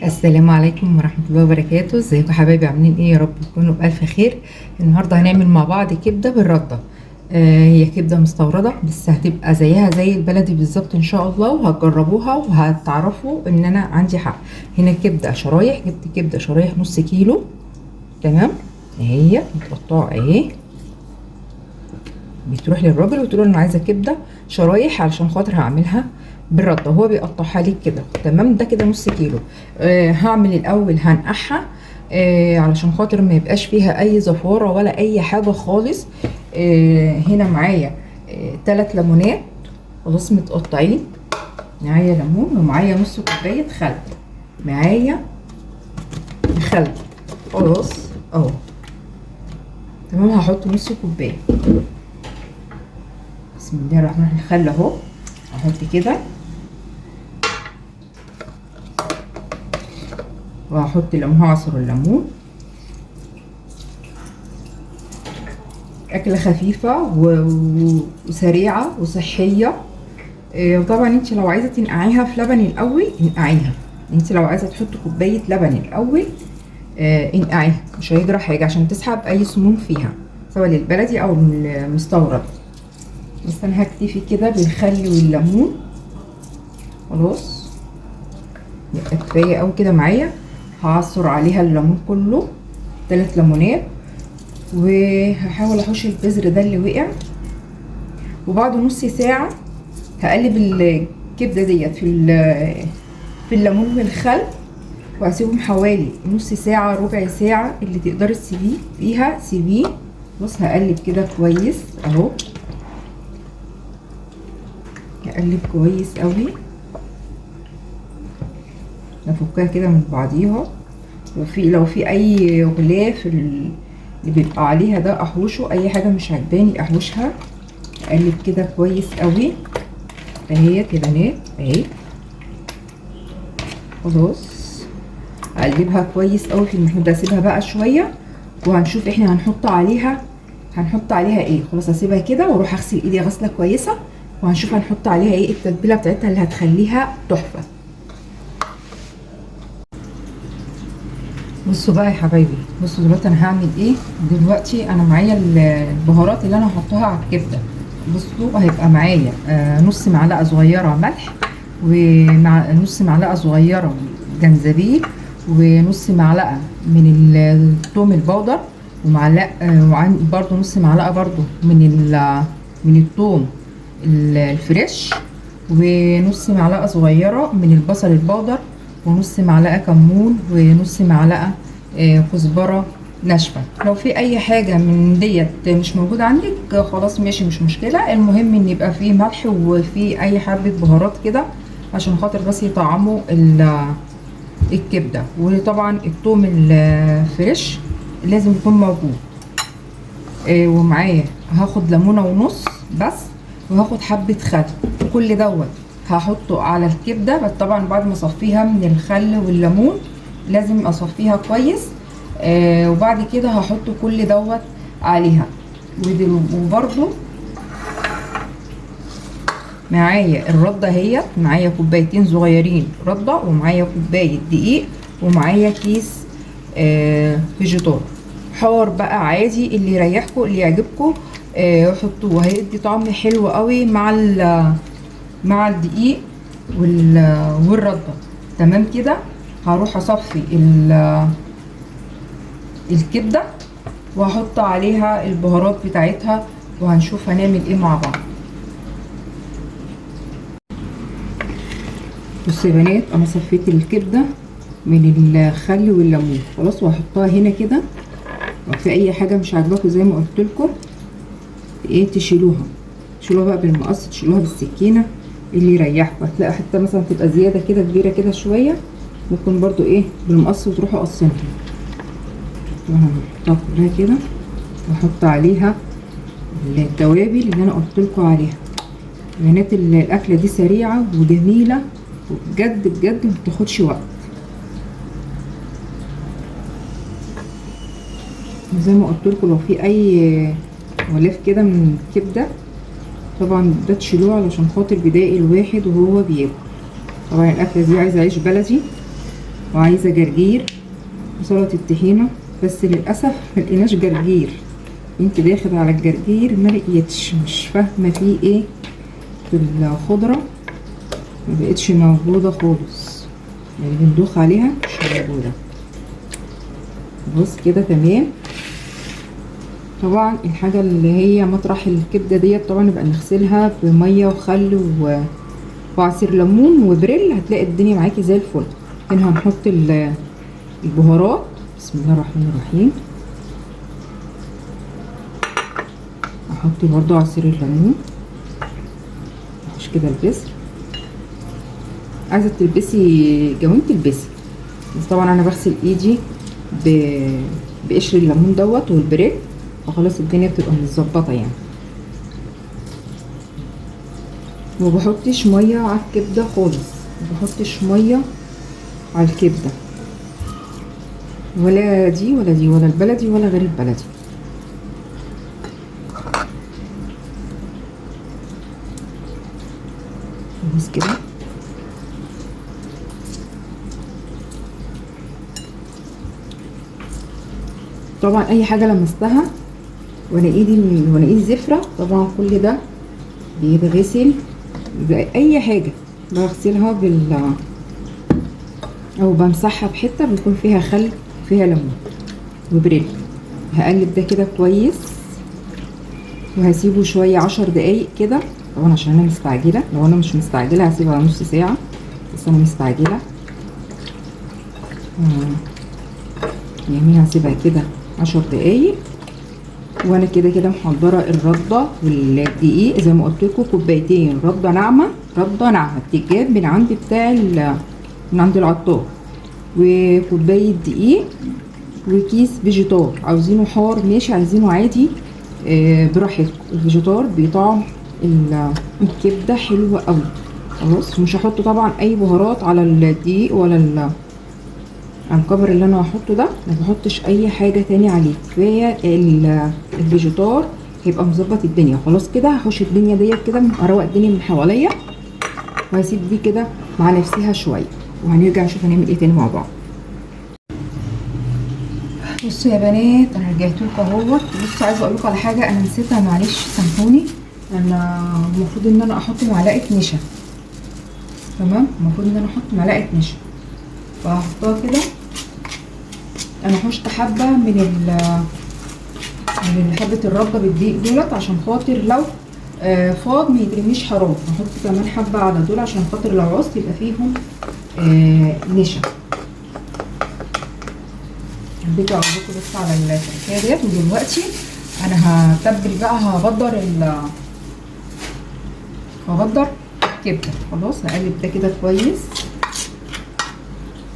السلام عليكم ورحمة الله وبركاته. ازيكم يا حبايبي؟ عاملين ايه؟ يا رب تكونوا بألف خير. النهارده هنعمل مع بعض كبدة بالردة. هي كبدة مستوردة بس هتبقى زيها زي البلدي بالظبط ان شاء الله، وهتجربوها وهتعرفوا ان انا عندي حق. هنا كبدة شرايح، جبت كبدة شرايح نص كيلو، تمام؟ اهي متقطعة اهي. بتروح للراجل وتقول له انا عايزه كبده شرايح علشان خاطر هعملها بالردة، هو بيقطعها لك كده، تمام؟ ده كده نص كيلو. هعمل الاول هنقعها علشان خاطر ما يبقاش فيها اي زفاره ولا اي حاجة خالص. هنا معايا 3 ليمونات خلاص متقطعين، معايا ليمون ومعايا نص كوباية خل، معايا خل خلاص اهو، تمام. هحط نص كوباية، بسم الله الرحمن الرحيم. الخل اهو احط كده، وهحط ليمون، هعصر الليمون. اكله خفيفة وسريعة وصحية. وطبعا انت لو عايزه تنقعيها في لبن الاول انقعيها، انت لو عايزه تحط كوباية لبن الاول انقعيها، مش هيجرى حاجة عشان تسحب اي سموم فيها سواء للبلدي او المستورد. بس انا هكتفي كده بالخل والليمون خلاص، يبقى كفاية قوي كده معايا. هعصر عليها الليمون كله، 3 ليمونات، وهحاول احوش البذر ده اللي وقع. وبعد نص ساعة هقلب الكبده ديت في الليمون والخل، وهسيبهم حوالي نص ساعة ربع ساعة، اللي تقدري تسيبيه فيها سيبيه. بص هقلب كده كويس اهو، هقلب كويس قوي، نفكها كده من بعضيها. وفي لو في اي غلاف اللي بيبقى عليها ده احوشه، اي حاجة مش عجباني احوشها. اقلب كده كويس قوي اهي يا بنات اهي خلاص. اقلبها كويس قوي في المحلول ده، اسيبها بقى شوية وهنشوف احنا هنحط عليها ايه. خلاص اسيبها كده واروح اغسل ايدي غسله كويسة، وهنشوف هنحط عليها ايه التتبيله بتاعتها اللي هتخليها تحفة. بصوا بقى يا حبايبي، بصوا دلوقتي انا هعمل ايه. دلوقتي انا معايا البهارات اللي انا هحطها على الكبده. بصوا هيبقى معايا نص معلقه صغيرة ملح، ومع نص معلقه صغيرة جنزبيل، ونص معلقه من الثوم البودر، ومعلقة برده نص معلقه برده من الثوم الفريش، ونص معلقه صغيرة من البصل البودر، ونص معلقه كمون، ونص معلقه كزبره ناشفة. لو في اي حاجة من ديت مش موجودة عندك خلاص ماشي، مش مشكلة. المهم ان يبقى فيه ملح وفي اي حبه بهارات كده عشان خاطر بس يطعموا الكبده. وطبعا الثوم الفريش لازم يكون موجود. ومعايا هاخد ليمونه ونص بس، وهاخد حبه خل. كل دوت هحطه على الكبده، بس طبعا بعد ما اصفيها من الخل والليمون لازم اصفيها كويس. وبعد كده هحط كل دوت عليها. وبرده معايا الردة اهيت، معايا كوبايتين صغيرين رده، ومعايا كوباية دقيق، ومعايا كيس فيجيتار حار بقى عادي، اللي يريحكم اللي يعجبكم حطوه، هيدي طعم حلو قوي مع الدقيق والرده. تمام كده. هروح اصفي الكبده وهحط عليها البهارات بتاعتها، وهنشوف هنعمل ايه مع بعض. بصوا يا بنات، انا صفيت الكبده من الخل والليمون خلاص، وهحطها هنا كده. لو في اي حاجة مش عاجباكم زي ما قلت لكم ايه تشيلوها، تشيلوها بقى بالمقص، تشيلوها بالسكينة اللي يريحكم. هتلاقي حتة مثلا تبقى زيادة كده كبيرة كده شوية، ممكن برضو ايه بالمقص وتروحوا قصينها. هحطها كلها كده، واحط عليها التوابل اللي انا قلت لكم عليها. بنات الاكلة دي سريعة وجميلة، وبجد بجد ما بتاخدش وقت. زي ما قلت لكم لو في اي غلاف كده من الكبده طبعا ده تشيلوه علشان خاطر بيضايق الواحد وهو بياكل. طبعا الاكلة دي عايزه عيش بلدي وعايزه جرجير وسلطة الطحينه، بس للاسف ما لقيناش جرجير. انت داخل على الجرجير ما لقيتش، مش فاهمه فيه ايه في الخضرة، ما بقتش موجودة خالص، يعني بندوخ عليها مش موجودة. بص كده تمام. طبعا الحاجة اللي هي مطرح الكبده ديت طبعا نبقى نغسلها بميه وخل وعصير ليمون وبريل، هتلاقي الدنيا معاكي زي الفل. هنا هنحط البهارات. بسم الله الرحمن الرحيم. احط برضو عصير الليمون، مش كده البسر. عايزه تلبسي جوانتي تلبسي، بس طبعا انا بغسل ايدي بقشر الليمون دوت والبريل، فخلاص الدنيا بتبقى متظبطه يعني. ما بحطش مية على الكبده خالص، ما بحطش مية على الكبده، ولا دي ولا دي، ولا البلدي ولا غير البلدي. بس كده. طبعا اي حاجة لمستها وانا ايدي زفره، طبعا كل ده بيتغسل. اي حاجة بغسلها او بمسحها بحته بيكون فيها خل فيها ليمون وبريل. هقلب ده كده كويس وهسيبه شوية 10 دقايق كده، طبعا عشان انا مستعجلة. لو انا مش مستعجلة هسيبها نص ساعة، بس انا مستعجلة يعني هسيبها كده 10 دقايق. وانا كده كده محضرة الردة والدقيق زي ما قلت لكم، كوبايتين رده ناعمة، رده ناعمة بتتجاب من عند بتاع من عند العطار، وكوبايه دقيق وكيس فيجيتار. عاوزينه حار ماشي، عايزينه عادي براحتكم. الفيجيتار بيطعم الكبده حلو قوي. خلاص مش هحط طبعا اي بهارات على الدقيق ولا على الكبر اللي انا هحطه ده، ما بحطش اي حاجة تاني عليه، كفاية الفيجيتار هيبقى مظبط الدنيا. خلاص كده هحوش الدنيا ديت كده، اروق الدنيا من حواليا، وهسيب دي كده مع نفسها شوية، وهنرجع نشوف هنعمل ايه تاني مع بعض. بصوا يا بنات انا رجعت لكم اهوت. بصوا عايزه اقول لكم على حاجة انا نسيتها، معلش سامحوني. انا المفروض ان انا احط معلقه نشا، تمام؟ المفروض ان انا احط معلقه نشا، فهحطها كده. انا حشت حبه من حبه الردة بالدقيق دولت عشان خاطر لو فاض ما يترميش حرام. هحط كمان حبه على دول عشان خاطر لو عوزت يبقى فيهم نشا. حبيت اقول لكم بس على التركية ديت. ودلوقتي انا هتبل بقى، هبدر الكبده. خلاص هقلب ده كده كويس،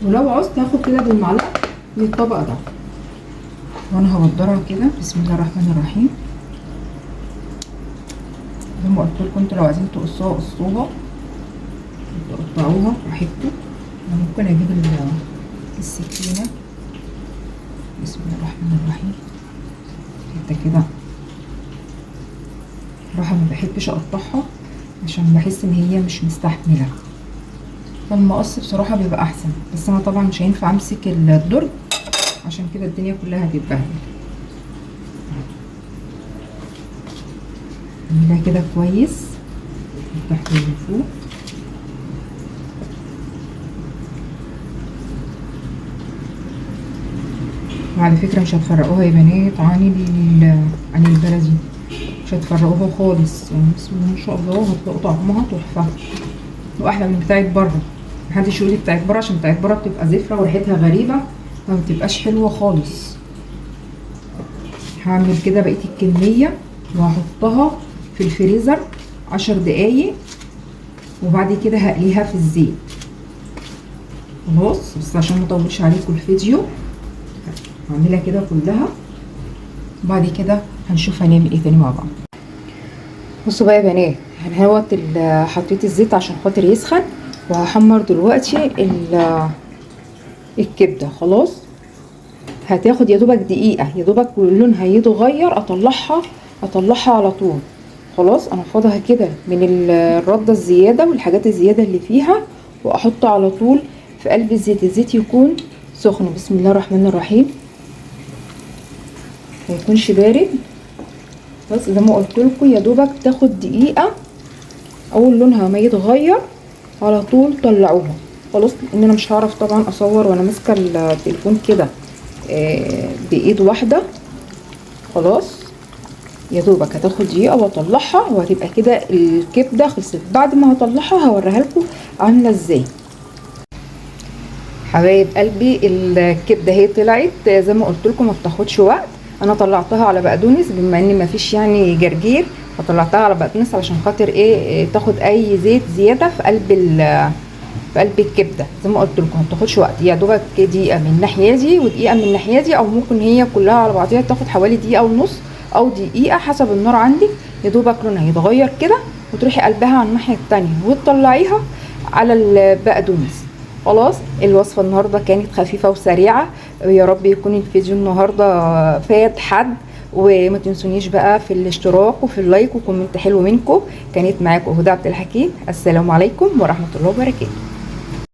ولو عوزت هاخد كده بالمعلقه من الطبق ده وانا هبدرها كده. بسم الله الرحمن الرحيم. زي ما قلت لكم انتوا لو عايزين تقصوها قصوها، تقطعوها براحتكم. انا ممكن اجيب السكينة. بسم الله الرحمن الرحيم. حتة كده بصراحة ما بحبش اقطعها عشان بحس ان هي مش مستحمله، فالمقص بصراحة بيبقى احسن، بس انا طبعا مش هينفع امسك الدرج عشان كده الدنيا كلها هتتبهدل. نعملها كده كويس من تحت ومن فوق. وعلى فكرة مش هتفرقوها يا بنات عن البلدي، مش هتفرقوها خالص يعني. بسم الله ما شاء الله هتلاقوا طعمها تحفة واحلى من بتاعت بره. محدش يقول لي بتاعت بره، عشان بتاعت بره بتبقى زفره وريحتها غريبة فما بتبقاش حلوة خالص. هعمل كده بقية الكمية وهحطها في الفريزر 10 دقايق، وبعد كده هقليها في الزيت. خلاص بس عشان ما اطولش عليكم الفيديو هعملها كده كلها، وبعد كده هنشوف هنعمل ايه تاني مع بعض. بصوا بقى يا بنات، هنهوت حطيت الزيت عشان خاطر يسخن، وهحمر دلوقتي الكبده. خلاص هتاخد يا دوبك دقيقة، يا دوبك اللون هيتغير اطلعها على طول. خلاص انا فاضها كده من الردة الزيادة والحاجات الزيادة اللي فيها، واحط على طول في قلب الزيت. الزيت يكون سخن. بسم الله الرحمن الرحيم، ما يكونش بارد. بس زي ما قلت لكم يا دوبك تاخد دقيقة، اول لونها ما يتغير على طول طلعوها خلاص، لان انا مش هعرف طبعا اصور وانا ماسكه التليفون كده بايد واحدة. خلاص يا دوبك هتاخد دقيقة واطلعها، وهتبقى كده الكبده خلصت. بعد ما هطلعها هوريها لكم عامله ازاي. حبايب قلبي الكبده هي طلعت زي ما قلت لكم ما بتاخدش وقت. انا طلعتها على بقدونس بما ان ما فيش يعني جرجير، فطلعتها على بقدونس علشان خاطر ايه تاخد اي زيت زيادة في قلب الكبده. زي ما قلت لكم ما بتاخدش وقت، يا دوبك دقيقة من الناحية دي ودقيقة من الناحية دي، او ممكن هي كلها على بعضيها تاخد حوالي دقيقة ونص او دقيقة حسب النار عندك. يا دوبك لونها يتغير كده وتروحي قلبها على الناحية التانية وتطلعيها على البقدونس. خلاص الوصفة النهارده كانت خفيفة وسريعة. يا رب يكون الفيديو النهارده فاد حد، وما تنسونيش بقى في الاشتراك وفي ال like و comment حلو منكم. كانت معاكم هدى عبد الحكيم، السلام عليكم ورحمة الله وبركاته.